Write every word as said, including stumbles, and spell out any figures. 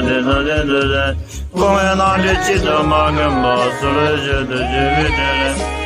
དེ་དང་ལྡན་དུ་ལེན། སྐུ་ལྔའི་སྣང་སྒྲིབ་གཅིག་ཏུ་མ་གོམས་པ། སོལ་བའི་ཞལ་དུ་བཞུགས་པའི་དྲིན་ལས།